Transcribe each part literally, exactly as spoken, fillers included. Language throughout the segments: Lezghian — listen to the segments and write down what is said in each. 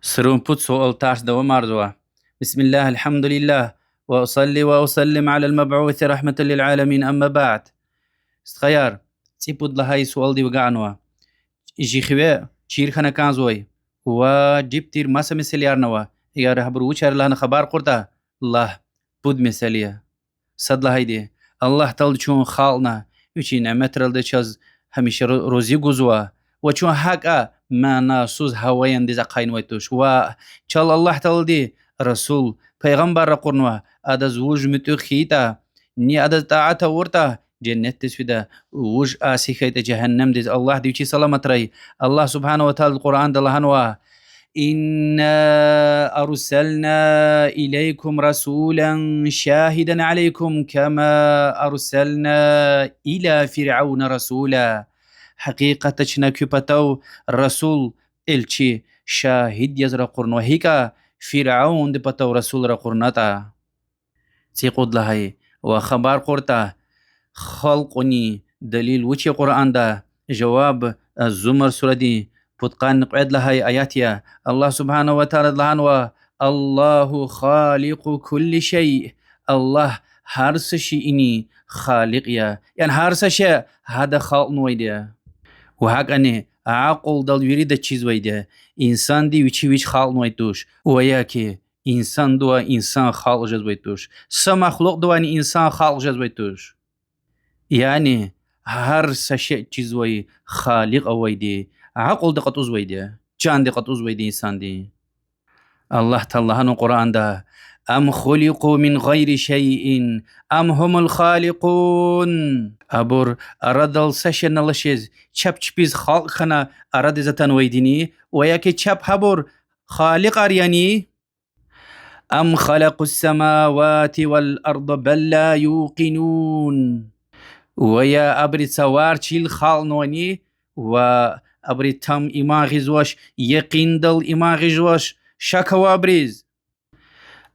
Срун пуд суал тарс давамарзава. بسم الله، الحمد لله، وأصلي وأسلم على المبعوث رحمة للعالمين، أما بعد. Стхаяр, цӀипуд лагьай суалдив агакьнава. Жи хиве чир хьана кӀанзавай, важиб тир маса месэлаярни ава. Эгер гьабур вучар я лагьана хабар кьуртӀа, лагь, пуд месэла я. Сад лагьайди: Аллагь Таалади чун халкьна, Вичин няметралди чаз гьамиша ру-, рузи гузва, ва чун гьакӀа манасуз гьаваяндиз ахъайнавай туш. Ва чал Аллагь Таалади расул, пайгъамбар ракъурнава, адаз вуж муьтӀуьгъ хьайитӀа, ни адаз тӀаат авуртӀа, женнетдиз фида, вуж аси хьайитӀа, жегьеннемдиз. Аллагьди вичи саламатрай, Аллагь سبحانه وتعالى Къуръанда лагьанва: إنا أرسلنا إليكم رسولا شاهدا عليكم كما أرسلنا إلى فرعون رسولا. Гьакъикъатда чна куь патав расул, элчи, шагьид яз ракъурнава, гьикӀа Фиръавнди патав расул ракъурнатӀа. ЦӀикьуд лагьай: ва хабар кьуртӀа, халкьунин далил вуч я Къуръанда? Жаваб: Зумар сурадин пудкъанни кьвед лагьай аят я. Аллагь سبحانه وتعالى лагьанва: الله خالق كل شيء. Аллагь гьар са шейинин халикь я. Яни гьар са шей гьада халкьнавайди я. Ва гьакӀани акьулдал вирида чизвайди я, инсанди вичи вич халкьнавай туш, ва яки инсандивай инсан халкь жезвай туш, са махлукьдивайни инсан халкь жезвай туш. Яни гьар са шей чизвай халикь авайди, акьулди кьатӀузвайди, чанди кьатӀузвайди инсандин. Аллагь Таалади лагьанва Къуръанда: أم خلقوا من غير شيء أم هم الخالقون. Абур арадал са шейни алачиз, чеб чпиз халкь хьана арадиз атанвайдини, ва яки чеб гьабур халикьар яни? أم خلقوا السماوات والأرض بل لا يوقنون. Ва я абуру цавар чил халкьнавани, ва абуру там иман гъизвач, якъиндал иман гъизвач, шак ава абуруз.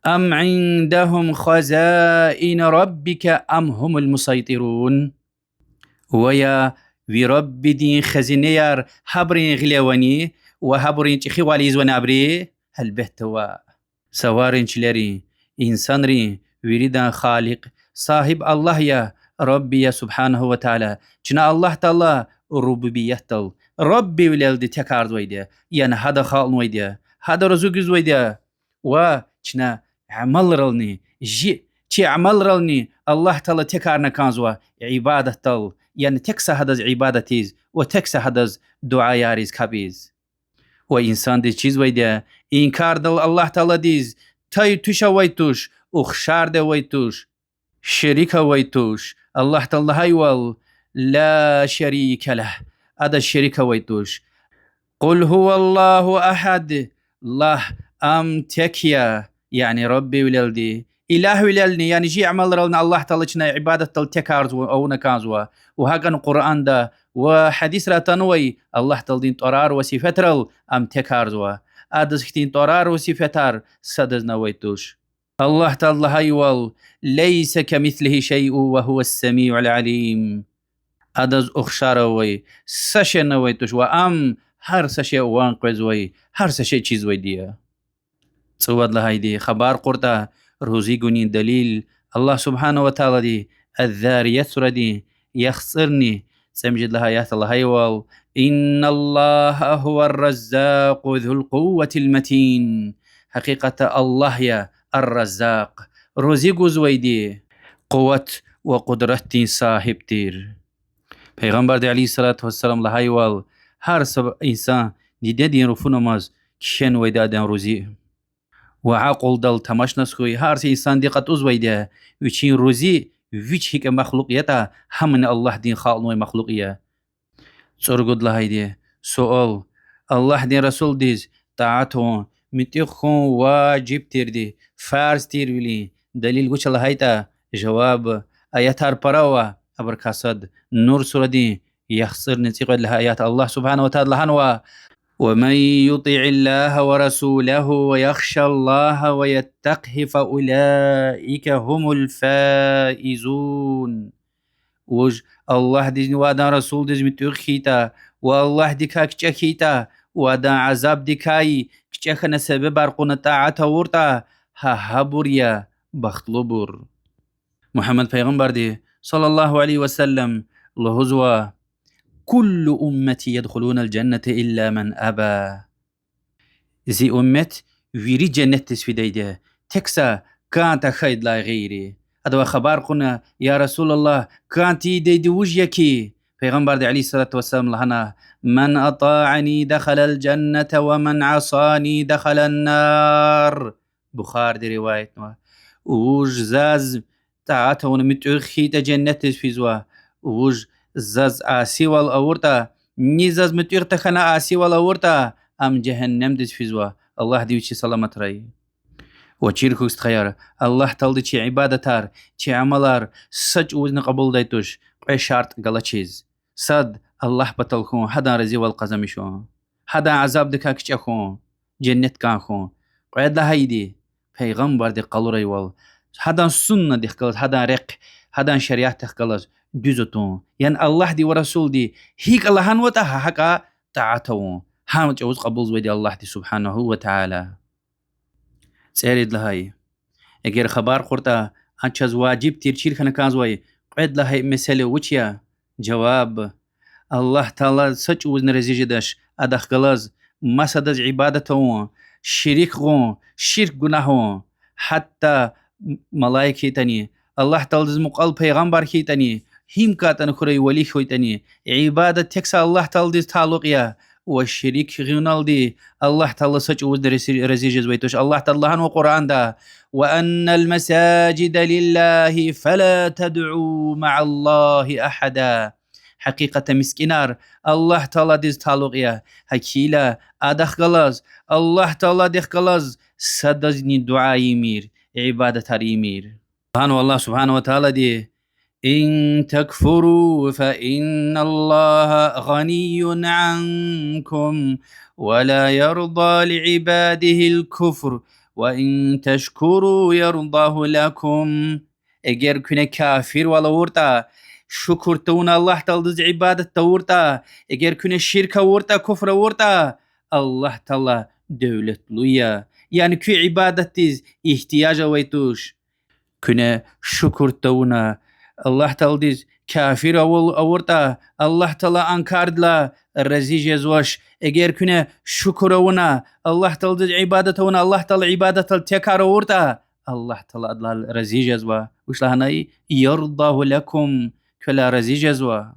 أم عندهم خزائن ربك أم هم المسيطرون. Ва я ви Раббидин хазинаяр гьабурун гъиле авани, ва гьабурун чӀехивал ийизвани абуру? Гьелбетда, ваъ. Цаварин, чилерин, инсанрин, виридан Халикь, сагьиб Аллагь я, Рабби я, سبحانه وتعالى. Чна Аллагь Таала рубубиятдал, Раббивилелди текарзавайди я, яни гьада халкьнавайди я, гьада рузи гузвайди я. Ва чна амалрални, жи, чи амалрални Аллагь Таала текарна кӀанзава ибадатдал, яни тек са гьадаз ибадат ийиз ва тек са гьадаз дуьаяр ийиз капӀ ийиз. Ва инсандиз чизвайди я, инкардал Аллагь Тааладиз тай-туш авай туш, ухшарди авай туш, шерик авай туш. Аллагь Таала лагьайвал: لا شريك له, адаз шерик авай туш. قل هو الله أحد, лагь, ам тек я, яни Раббивилелди, илагьвилелни, яни жи амалрални Аллагь Таала чна ибадатдал текарзава, авуна кӀанзава. Ва гьакӀан Къуръанда ва гьадисра атанвай Аллагь Тааладин тӀварар ва сифетрал ам текарзава. Адаз хьтин тӀварар ва сифетар садазни авай туш. Аллагь Таала лагьайвал: ليس كمثله شيء وهو السميع العليم. Адаз ухшар авай са шейни авай туш ва ам гьар са шей ван къвезвай, гьар са шей чизвайди я. ЦӀувад лагьайди: хабар кьуртӀа, рузи гунин далил Аллагь سبحانه وتعالىди Аз-Зарият сурадин яхцӀурни цӀемуьжуьд лагьай аятда лагьайвал: إن الله هو الرزاق ذو القوة المتين. Гьакъикъатда Аллагь я Ар-Раззакъ, рузи гузвайди, къуват ва къудратдин сагьиб тир. Пайгъамбарди, عليه الصلاة والسلام, лагьайвал: гьар са инсан дидедин руфунамаз кхьенвайди я адан рузи. Ва акьулдал тамашназ хьуй, гьар са инсанди кьатӀузвайди я, вичин рузи вич гьикӀ махлукь ятӀа, гьамни Аллагьдин халкьнавай махлукь я. ЦӀуругуд лагьайди: суал: Аллагьдин расулдиз тӀаат авун, муьтӀуьгъ хьун важиб тирди, фарз тирвилин далил вуч я лагьайтӀа, жаваб: аятар пара ава, абурукай сад Нур сурадин яхцӀурни цӀикьвед лагьай аят. Аллагь سبحانه وتعالى лагьанва: ومن يطع الله ورسوله ويخش الله ويتقه فأولئك هم الفائزون. Вуж Аллагьдизни ва адан расулдиз муьтӀуьгъ хьайитӀа ва Аллагьдикай кичӀе хьайитӀа ва адан азабдикай чӀехи себебар кьуна тӀаат авуртӀа, гьа гьабур я бахтлубур. Мугьаммад пайгъамбарди, صلى الله عليه وسلم, лугьузва: كل أمتي يدخلون الجنة إلا من أبى. Зи уммет вири женнетдиз фидайди я, тек са кӀан тахьайдалай гъейри. Адавай хабар кьуна: يا رسول الله, кӀан тийидайди вуж я хьи? Пайгъамбарди, عليه الصلاة والسلام, лагьана: من أطاعني دخل الجنة ومن عصاني دخل النار. Бухариди риваятнава. Вуж заз тӀаат авуна муьтӀуьгъ хьайитӀа, женнетдиз физва. Вуж заз асивал авуртӀа, ни заз муьтӀуьгъ тахьана асивал авуртӀа, ам жегьеннемдиз физва. Аллагьди вичи саламатрай. Ва чир хьухь, стхаяр, Аллагь Тааладиз чи ибадатар, чи амалар са чӀавузни кьабулдай туш, кьве шартӀ галачиз. Сад, Аллагь патал хьун, гьадан разивал къазанмишун, гьадан азабдикай кичӀе хьун, женнет кӀан хьун. Кьвед лагьайди, пайгъамбардик къалурайвал, гьадан суннадихъ галаз, гьадан рехъ, гьадан шариатдихъ галаз дуьз атун. Яни Аллагьди ва Расулди гьикӀ лагьанватӀа, гьа гьакӀа тӀаат авун. Гьа чӀавуз кьабулзавайди Аллагьди سبحانه وتعالى. ЦӀерид лагьай. Эгер хабар кьуртӀа, а чаз важиб тир чир хьана кӀанзавай кьвед лагьай месэла вуч я? Жаваб: Аллагь Таала са чӀавузни рази жедач, Адахъ галаз масадаз ибадат авун, шерик гъун, ширк гунагь авун. Гьатта малаик хьайитӀани, Аллагь Тааладиз мукьвал пайгъамбар хьайитӀани, гьим кӀантӀани хьурай вали хьайитӀани, ибадат тек са Аллагь Тааладиз талукь я, ва шерик гъуналди Аллагь Таала са чӀавузни рази, рази жезвай туш. Аллагь Таала лагьанва Къуръанда: وأن المساجد لله فلا تدعوا مع الله أحدا. Гьакъикъатда мискӀинар Аллагь Тааладиз талукь я, гьакӀ хьайила Адахъ галаз, Аллагь Тааладихъ галаз садазни дуьа ийимир, ибадатар ийимир. Лагьанва Аллагь سبحانه وتعالىди: إن تكفروا فإن الله غني عنكم ولا يرضى لعباده الكفر وإن تشكروا يرضه لكم. Эгер куьне кафирвал авуртӀа, шукур тавуна Аллагь Тааладиз ибадат тавуртӀа, эгер куьне ширк авуртӀа, куфр авуртӀа, Аллагь Таала девлетлу я, яни куь ибадатдиз игьтияж авай туш. Куьне шукур тавуна Аллагь Тааладиз кафир авул авуртӀа, Аллагь Таала а кардилай рази жезвач. Эгер куьне шукур авуна, Аллагь Тааладиз ибадат авуна, Аллагь Таала ибадатдал текар авуртӀа, Аллагь Таала адалай рази жезва. Вуч лагьанай? يرضه لكم, квелай рази жезва.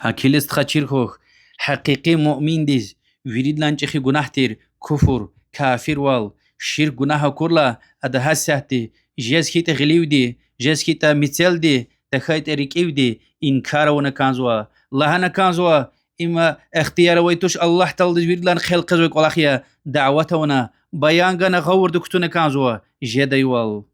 Гьакӏ хьайила, стха, чир хьухь, гьакъикъи муъминдиз виридалай чӏехи гунагь тир куфр, кафирвал, ширк гунагь акурла, ада гьасятда жез хьайитӏа гъиливди, жез хьайитӏа мецелди, тахьайтӏа рикӏивди инкар авуна кӏанзава, лагьана кӏанзава: им ихтияр авай туш, Аллагь Тааладиз виридалай хъел къвезвай кӏвалах я, дават авуна, баян гана, гъавурда кутуна кӏанзава жедайвал.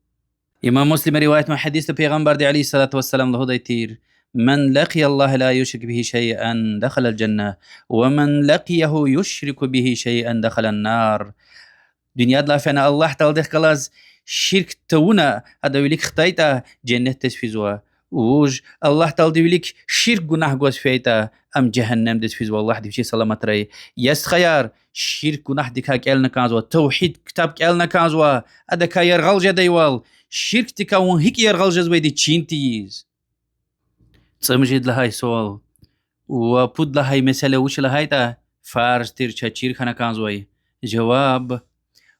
Имам Муслима риваят авур гьадисда Пайгъамбарди عليه الصلاة والسلام лугьудай тир: من لقي الله لا يشرك به شيئا دخل الجنة، ومن لقيه يشرك به شيئا دخل النار. Дуьньядилай фена Аллагь Тааладихъ галаз ширк тавуна ада вилик хтайтӏа, женнетдиз физва. Вуж Аллагь Тааладин вилик ширк гунагь гваз фейитӏа, ам жегьеннемдиз физва, Аллагьди вичи саламатрай. Я стхаяр, ширк гунагьдикай кӏелна кӏанзава, тавгьид ктаб кӏелна кӏанзава, адакай яргъал жедайвал, ширкдикай вун гьикӏ яргъал жезвайди чин тийиз. Цӏемуьжуьд лагьай суал ва пуд лагьай месэла вуч лагьайтӏа, фарз тир чаз чир хьана кӏанзавай. Жаваб: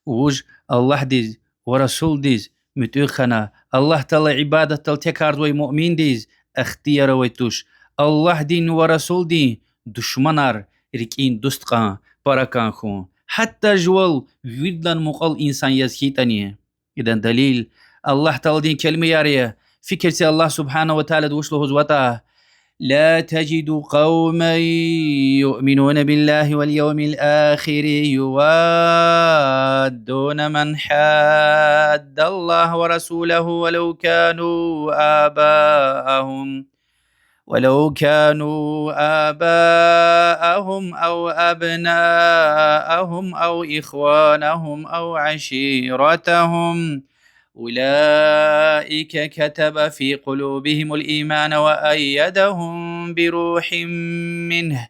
вуж Аллагьдиз ва Расулдиз муьтӏуьгъ хьана, Аллагь Таалади ибадатдал текарзавай муъминдиз ихтияр авай туш, Аллагьдин ва Расулдин душманар рикӏин дуст кьван, пара кӏан хьун, гьатта жувал виридалай мукьвал инсан яз хьайитӏани. Идан далил Аллагь Тааладин келимаяр я. Фикир це, Аллагь سبحانه وتعالىди вуч лугьузватӏа: لا تجد قوما يؤمنون بالله واليوم الآخر يوادون من حاد الله ورسوله ولو كانوا آباءهم ولو كانوا آباءهم أو أبناءهم أو إخوانهم أو عشيرتهم أولئك كتب في قلوبهم الإيمان وأيدهم بروح منه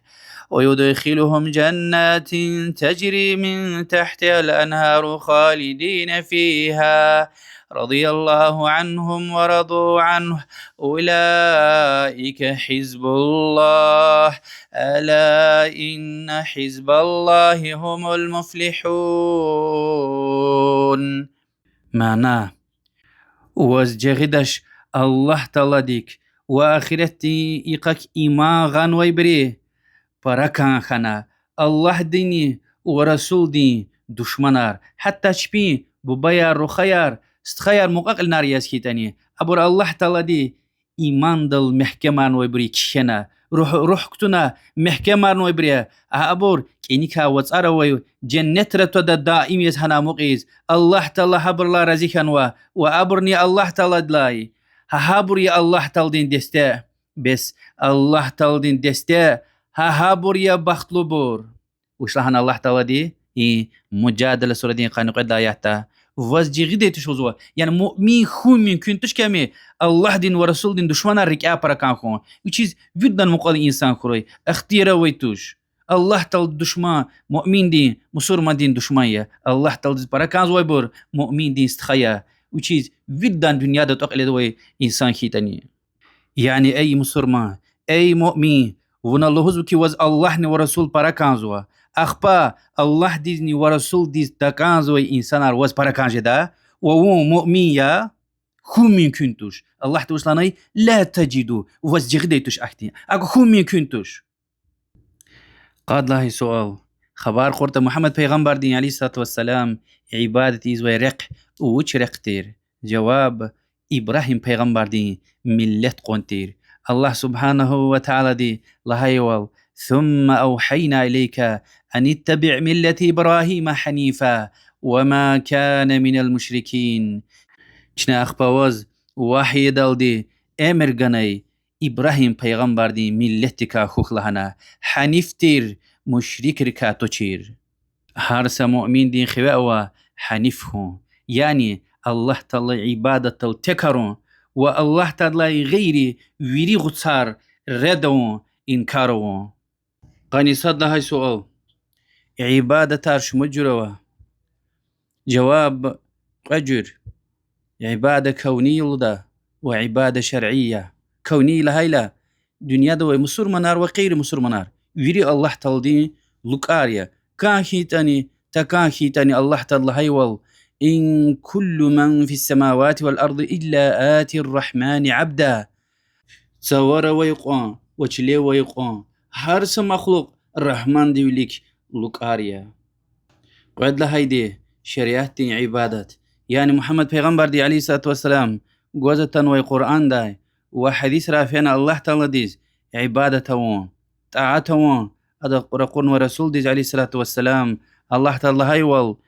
ويدخلهم جنات تجري من تحتها الأنهار خالدين فيها رضي الله عنهم ورضوا عنه أولئك حزب الله ألا إن حزب الله هم المفلحون. Мана. Ваз жагъидач Аллагь Тааладик ва ахиратдин йикъак иман гъанвайбуру пара кӀан хьана, Аллагьдинни ва Расулдин душманар, гьатта чпин бубаяр, рухваяр, стхаяр, мукьва-кьилинар яз хьайитӀани, абур Аллагь Таалади имандал мягькемарнавайбур я кхьена, ругь, ругь кутуна мягькемарнавайбур я, а абур кӀаникай вацӀар авай женнетра твада даим яз гьана амукьиз, Аллагь Таала гьабурулай рази хьанва, ва абурни Аллагь Тааладилай. Гьа гьабур я Аллагь Тааладин десте. Бес Аллагь Тааладин десте, гьа гьабур я бахтлубур. Вуч лагьана Аллагь Таалади и Мужадала сурадин къанни кьвед аятда? Ваз жагъидай туш лугьузва, яни муъмин хьун мумкин туш ками, Аллагьдин ва Расулдин душманар рикӀяй пара кӀан хьун. Вичиз вирдан мукьвал инсан хьурай, ихтияр авай туш. Аллагь Тааладин душман муъминдин, мусурмандин душман я. Аллагь Тааладиз пара кӀанзавайбур муъминдин стха я. Вичиз вирдан дуьньяда тӀвакьилдавай инсан хьайитӀани. Яни, эй мусурман, эй муъмин, вуна лугьузва хьи, ваз Аллагьни ва Расул пара кӀанзава. Ахпа Аллагьдизни ва Расулдиз такӀанзавай инсанар ваз пара кӀан жеда? Ва вун муъмин я? Хьун мумкин туш. Аллагьди вуч лагьанай? لا تجد, ваз жагъидай туш ахьтин. АкӀ хьун мумкин туш. Къад лагьай суал. Хабар кьуртӀа, Мугьаммад пайгъамбардин, عليه الصلاة والسلام, ибадат ийизвай рехъ вуч рехъ тир? Жаваб: Ибрагьим пайгъамбардин миллет кьван тир. Аллагь سبحانه وتعالىди лагьайвал: ثم أوحينا إليك أن اتبع ملة إبراهيم حنيفا وما كان من المشركين. Чна ахпа ваз вагьйидалди эмир ганай Ибрагьим пайгъамбардин миллетдикай хьухь лагьана, гьаниф тир, мушрикрикай тушир. Гьар са муъминдин хиве ава гьаниф хьун, яни Аллагь Тааладилай ибадатдал текарун ва Аллагь Тааладилай гъейри вири гъуцар ред авун, инкар авун. Къанни сад лагьай суал. Ибадатар шумуд жуьре ава? Жаваб: кьве жуьре. Ибада кавнийя лугьуда ва ибада шаръия. Кавнийя лагьайла, дуьньяда авай мусурманар ва гъейри мусурманар, вири Аллагь Тааладин лукӀар я. КӀан хьайитӀани, такӀан хьайитӀани, Аллагь Таалади лагьайвал: إن كل من في السماوات والأرض إلا آتي الرحمن عبدا. Цавара авай кьван ва чиле авай кьван, гьар са махлукь Рагьмандин вилик лукӀар я. Кьвед лагьайди: шариатдин ибадат, яни Мугьаммад пайгъамбарди, عليه الصلاة والسلام, гваз атанвай Къуръандай ва гьадисрай фена Аллагь Тааладиз ибадат авун, тӀаат авун, адахъ ракъурнавай Расулдиз, عليه الصلاة والسلام, Аллагь Таалади лагьайвал: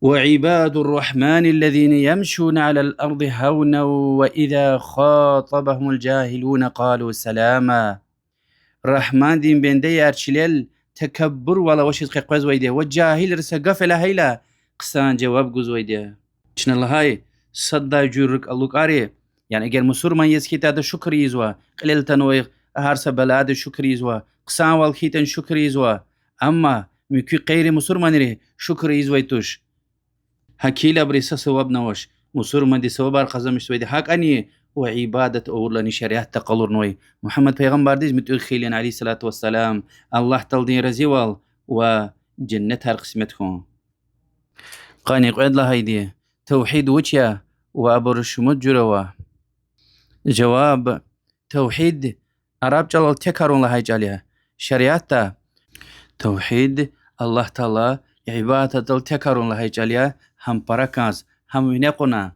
وعباد الرحمن الذين يمشون على الأرض هونا وإذا خاطبهم الجاهلون قالوا سلاما. Рагьмандин бендеяр чилел такабурвал авачиз къекъвезвайди я ва жагьилри са гаф лагьайла, хъсан жаваб гузвайди я. Чна лагьай сад лагьай жуьре лукӀари, яни эгер мусурман яз хьайитӀа, ада шукур ийизва, кьилел атанвай гьар са баладиз шукур ийизва, хъсанвал хьайитӀани шукур ийизва. Амма муькуь гъейри мусурманри шукур ийизвай туш. Гьакӏ хьайила абуруз са савабни авач, мусурмандиз савабар къазанмишзавайди гьакӏни, ва ибадат авурлани шариатда къалурнавай, Мугьаммад пайгъамбардиз муьтӏуьгъ хьайила, عليه الصلاة والسلام, Аллагь Тааладин разивал ва женнетар къисмет хьун. Къанни кьвед лагьайди: тавгьид вуч я ва абур шумуд жуьре ава? Жаваб: тавгьид араб чӏалал текарун лагьай чӏал я. Шариатда тавгьид Аллагь Таала ибадатдал текарун лагьай чӏал я, гьам пара кӏанз, гьам вине кьуна,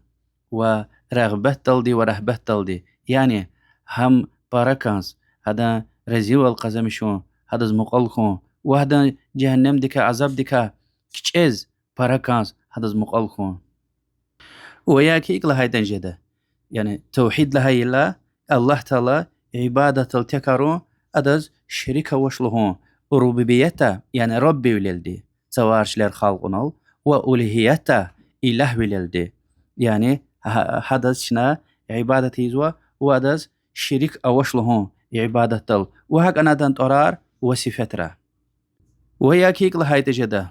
ва рагъбатдалди ва рагьбатдалди, яни гьам пара кӏанз, гьадан разивал къазанмишун, гьадаз мукьвал хьун, ва гьадан жегьеннемдикай, азабдикай кичӏез, пара кӏанз гьадаз мукьвал хьун. Ва я ки икӏ лагьайтӏани жеда, яни тавгьид лагьайла Аллагь Таала ибадатдал текарун, адаз шерик авач лугьун, рубубиятда, яни Раббивилелди, цавар чилер халкь авунал, ва улугьиятда, илагьвилелди, яни гьа-, гьадаз чна ибадат ийизва ва адаз шерик авач лугьун ибадатдал, ва гьакӏни адан тӏварар ва сифетра. Ва яки икӀ лагьайтӀа жеда: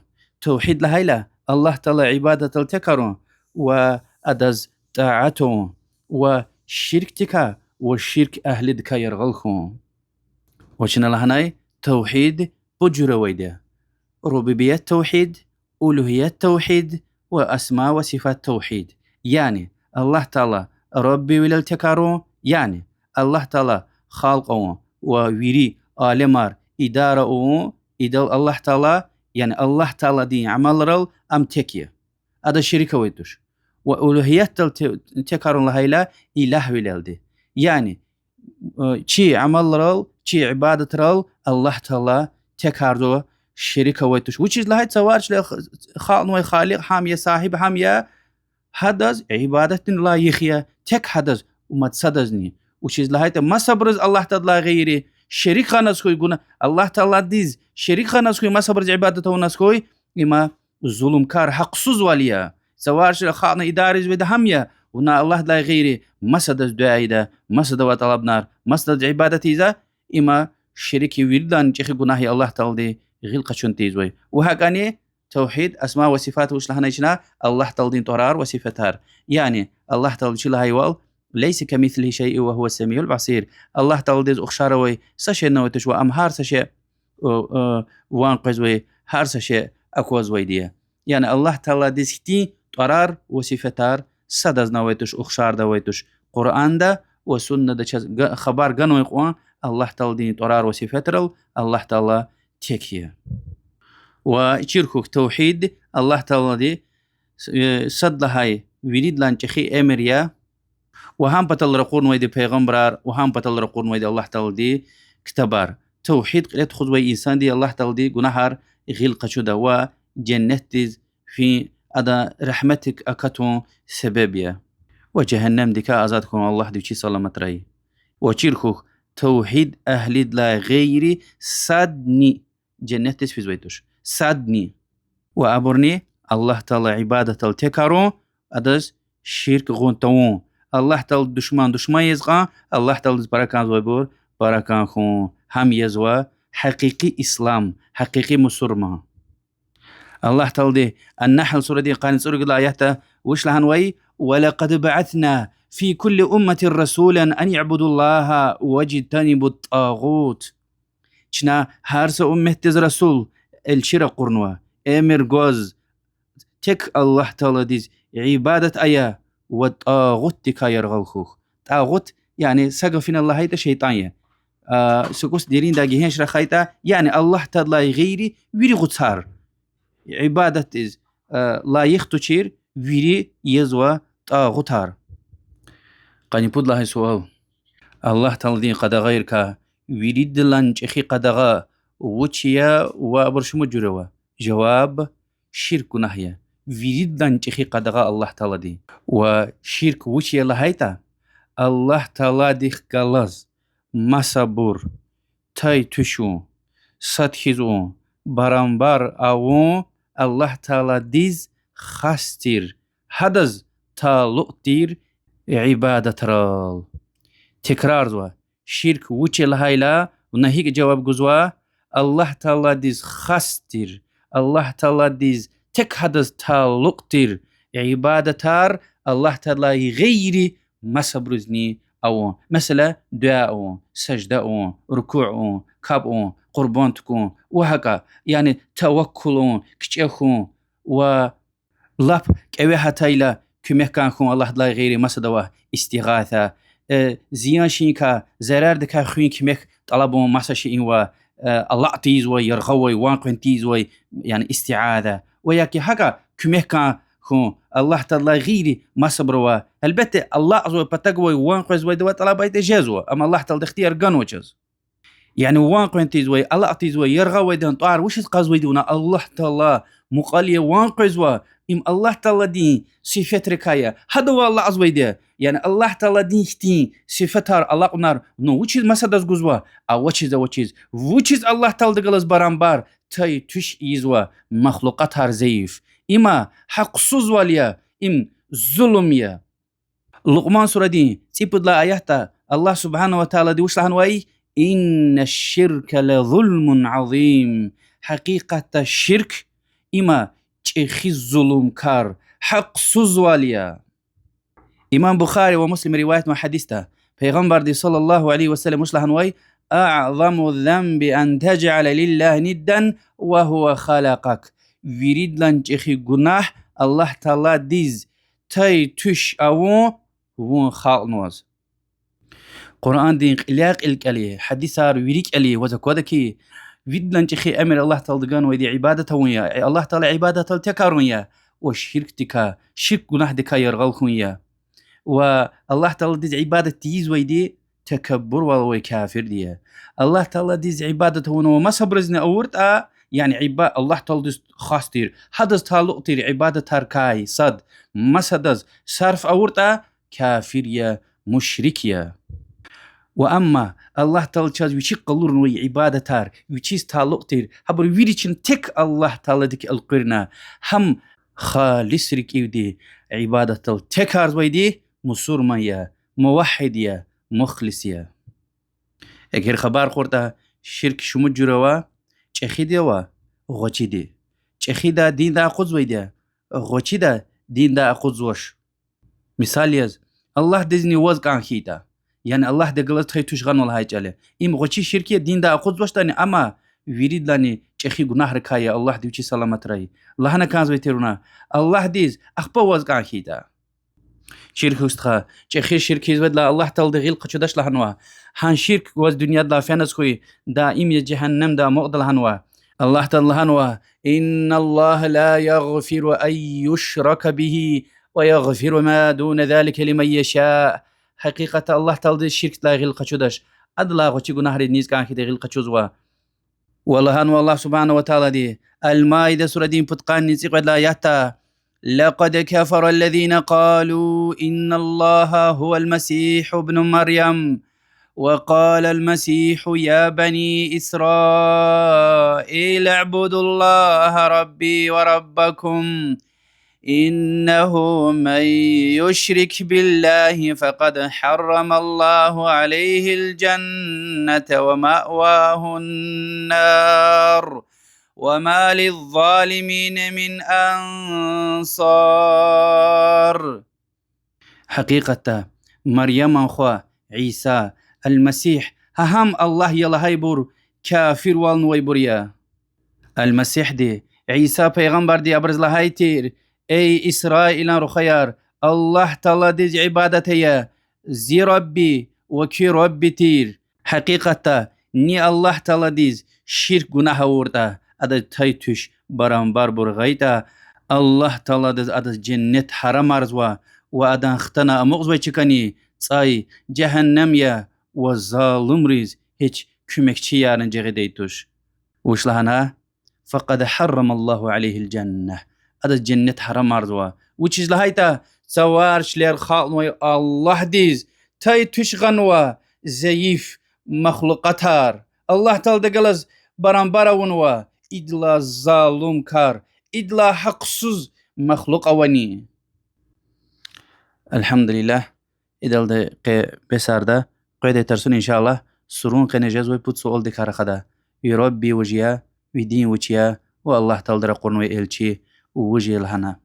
тавгьид лагьайла, Аллагь Таала ибадатдал текарун ва адаз тӀаат авун, ва ширкдикай ва ширк агьлидикай яргъал хьун. Ва чна лагьанай, тавгьид пуд жуьре авайди я: рубубият тавгьид, улугьият тавгьид ва асма ва сифат тавгьид. Яни Аллагь Таала Раббивилел текарун, яни Аллагь Таала халкь авун ва вири алемар идара авун, идал Аллагь Таала, яни Аллагь Тааладин амалрал ам тек я. Адаз шерик авай туш. Ва улугьиятдал те-, текарун лагьайла, илагьвилелди. Яни чи амалрал, чи ибадатрал Аллагь Таала текарзава, шерик авай туш. Вучиз лагьайтӀа цавар чилел халкьнавай Халикь гьам я, Сагьиб гьам я, гьадаз ибадатдин лайих я, тек гьадаз, мад садазни. Вучиз лагьайтӀа масабуруз Аллагь Тааладилай гъейри шерик гъаназ хьуй гуна-, Аллагь Тааладиз шерик гъаназ хьуй, масабуруз ибадат авуназ хьуй, има зулумкар, гьахъсузвал я. Цавар чилел халкьни идара ийизвайди гьам я, вуна Аллагьдилай гъейри масадаз дуьа ийида, масадавай тӀалабунар, масадаз ибадат ийиза, има шерик я, виридалай чӀехи гунагь я Аллагь Таалади гъил къачун тийизвай. Ва гьакӀани тавгьид, асма ва сифат вуч лагьанай чна, Аллагь Тааладин тӀварар ва сифетар. Яни Аллагь Таалади вичи лагьайвал, ليس كمثله شيء وهو السميع البصير. Аллагь Тааладиз ухшар авай са шейни авай туш ва ам гьар са шей, э, э, ван къвезвай, гьар са шей аквазвайди я. Яни Аллагь Тааладиз хьтин тӀварар ва сифетар садазни авай туш, ухшарни авай туш. Къуръанда ва суннада чаз га-, хабар ганвай кьван Аллагь Тааладин тӀварар ва сифетрал Аллагь Таала тек я. Ва чир хьухь, тавгьид Аллагь Таалади, э, сад лагьай виридалай чӀехи эмир я, ва гьам патал ракъурнавайди пайгъамбарар, ва гьам патал ракъурнавайди Аллагь Таалади ктабар. Тавгьид кьиле тухузвай инсанди Аллагь Таалади гунагьар гъил къачуда ва женнетдиз фин, ада рагьметдик акатун себеб я. Ва жегьеннемдикай азад хьун Аллагьди вичи саламатрай. Ва чир хьухь, тавгьид агьлидилай гъейри садни женнетдиз физвай туш. Садни. Ва абурни Аллагь Таала ибадатдал текарун, адаз ширк гъун тавун, Аллагь Таалади душман душман яз кьун, Аллагь Тааладиз пара кӀанзавайбур пара кӀан хьун, гьам язва гьакъикъи ислам, гьакъикъи мусурман. Аллагь Таалади Ан-Нагьл сурадин къанни цӀуругуд лагьай аятда вуч лагьанвай: ولقد بعثنا في كل أمة رسولا أن اعبدوا الله واجتنبوا الطاغوت. Чна гьар са умметдиз расул, элчи ракъурнава, эмир гваз, тек Аллагь Тааладиз ибадат ая ва тӀагъутдикай яргъал хьухь. ТӀагъут, яни са гафуналди лагьайтӀа, шейтӀан я. А, са кӀус дериндай гегьенш рахайтӀа, яни Аллагь Тааладилай гъейри вири гъуцар, ибадатдиз, а, лайих тушир вири язва тӀагъутар. Къанни пуд лагьай суал. Аллагь Тааладин къадагъайрикай виридалай чӀехи къадагъа вуч я ва абур шумуд жуьре ава? Жаваб: ширк гунагь я. Виридалай чӀехи къадагъа Аллагь Тааладин. Ва ширк вуч я лагьайтӀа, Аллагь Тааладихъ галаз масабур тай-туьш авун, сад хьиз авун, барамбар авун Аллагь Тааладиз хас тир, гьадаз талукь тир ибадатрал. Текрарзава, ширк вуч я лагьайла, вуна гьикӀ жаваб гузва: Аллагь Тааладиз хас тир, Аллагь Тааладиз, тек гьадаз талукь тир ибадатар Аллагь Тааладилай гъейри масабурузни авун. Месела, дуьа авун, сажда авун, рукуъ авун, капӀ авун, къурбанд тукӀун ва гьакӀа, яни таваккул авун, кичӀе хьун ва лап кӀеве гьатайла куьмек кӀан хьун Аллагьдилай гъейри масадавай, истигъаса. Э, зиян ширинкай, зарардикай хуьн куьмек тӀалабун маса шейинвай, э, алакь тийизвай, яргъавай, ван къвен тийизвай, яни истиъаза. Ва яки гьакӀа куьмек кӀан хьун Аллагь Тааладилай гъейри масабурувай. Гьелбетда, алакьзавай, патав гвай, ван къвезвайдавай тӀалабайтӀа жезва, амма Аллагь Таалади ихтияр ганва чаз. Яни ван къвен тийизвай, алакь тийизвай, яргъавайдан тӀвар вучиз кьазвайди вуна? Аллагь Таала мукьвал я, ван къвезва, им Аллагь Тааладин сифетрикай я, гьадавай алакьзавайди я. Яни Аллагь Тааладин хьтин сифетар, алакьунар вуна вучиз масадаз гузва? Авачиз, авачиз. Вучиз Аллагь Тааладихъ галаз барамбар тай-туьш ийизва махлукьатар зайиф? Има гьахъсузвал я, им зулум я. Лукьман сурадин цӀипуд лагьай аятда Аллагь سبحانه وتعالىди вуч лагьанвай? إن الشرك لظلم عظيم. Гьакъикъатда ширк има чӀехи зулумкар, гьахъсузвал я. Имам Бухари ва Муслима риваятнавай гьадисда Пайгъамбарди صلى الله عليه وسلم вуч лагьанвай: أعظم الذنب أن تجعل لله ندا وهو خلقك. Виридалай чӀехи гунагь Аллагь Тааладиз тай-туьш авун, вун халкьнаваз. Къуръандин кьиляй-кьил кӀела, гьадисар вири кӀела, ваз аквада хьи, виридалай чӀехи эмир Аллагь Таалади ганвайди ибадат авун я, Аллагь Таала ибадатал текарун я, ва ширкдикай, ширк гунагьдикай яргъал хьун я. Ва Аллагь Тааладиз ибадат тийизвайди такаббурвал авай кафирди я. Аллагь Тааладиз ибадат авунва масабурузни авуртӀа, яни иба-, Аллагь Тааладиз хас тир, гьадаз талукь тир ибадатарикай сад масадаз сарф авуртӀа, кафир я, мушрик я. Ва амма Аллагь Таала чаз вичи къалурнавай ибадатар, вичиз талукь тир, гьабур вири чин тек Аллагь Тааладик элкъуьрна, гьам халис рикӀивди ибадатдал текарзавайди мусурман я, мувагьгьид я, мухлис я. Эгер хабар кьуртӀа, ширк шумуд жуьре ава: чӀехиди ава, гъвечӀиди. ЧӀехида диндай акъудзавайди я, гъвечӀида диндай акъудзавач. Мисал яз, Аллагьдизни ваз кӀан хьайитӀа, яни Аллагьдихъ галаз тай-туьш гъанва лагьай чӀал я. Им гъвечӀи ширк я, диндай акъудзавачтӀани, амма виридалайни чӀехи гунагьрикай я, Аллагьди вичи саламатрай. Лагьана кӀанзавай тир вуна: Аллагьдиз, ахпа ваз кӀан хьайитӀа. Чирк, стха, чӀехи ширк ийизвайдалай Аллагь Таалади гъил къачудач лагьанва. Гьа ширк ваз дуьньядилай феназ хьуй, даим я жегьеннемда амукьда лагьанва. Аллагь Таала лагьанва: إن الله لا يغفر أن يشرك به ويغفر ما دون ذلك لمن يشاء. Гьакъикъатда Аллагь Таалади ширкдилай гъил къачудач. Адалай гъвечӀи гунагьриз низ кӀан хьайитӀа гъил къачузва. Ва лагьанва Аллагь سبحانه وتعالىди Ал-Маида сурадин пудкъанни цӀикьвед лагьай аятда: لقد كفر الذين قالوا إن الله هو المسيح ابن مريم وقال المسيح يا بني إسرائيل اعبدوا الله ربي وربكم إنه من يشرك بالله فقد حرم الله عليه الجنة ومأواه النار وما للظالمين من أنصار. Гьакъикъатда Марьяман хва Иса, Ал-Масигь, гьа гьам Аллагь я лагьайбур кафирвалнавайбур я. Ал-Масигьди, Иса пайгъамбарди абуруз лагьай тир: Эй Исраилан рухваяр, Аллагь Тааладиз ибадат ая, зи Рабби ва куь Рабби тир. Гьакъикъатда, ни Аллагь Тааладиз ширк гунагь авуртӀа, адаз тай-туьш барамбарбур гъайитӀа, Аллагь Тааладиз адаз женнет гьарамарзава ва адан хтана амукьзавай чкани цӀай жегьеннем я ва залумриз гьич куьмекчиярни жагъидай туш. Вуч лагьана? فقد حرم الله عليه الجنة. Адаз женнет гьарамарзава. Вучиз лагьайтӀа, цавар чилер халкьнавай Аллагьдиз тай-туьш гъанва зайиф махлукьатар. Аллагь Тааладихъ галаз барамбар авунва идалай залум кар, идалай гьахъсуз махлукь авани. الحمد لله. Идалди къе бесарда, къведай тарсуна, إن شاء الله, сурун къене жезвай пуд суалдикай рахада: ви Рабби вуж я, ви дин вуч я ва Аллагь Таалади ракъурнавай элчи вуж я лагьана.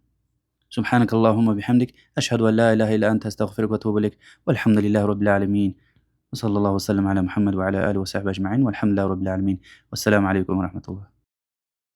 سبحانك اللهم وبحمدك، أشهد أن لا إله إلا أنت، أستغفرك وأتوب إليك. والحمد لله رب العالمين. وصلى الله وسلم على محمد وعلى آله وصحبه أجمعين. والحمد لله رب العالمين. والسلام عليكم ورحمة الله.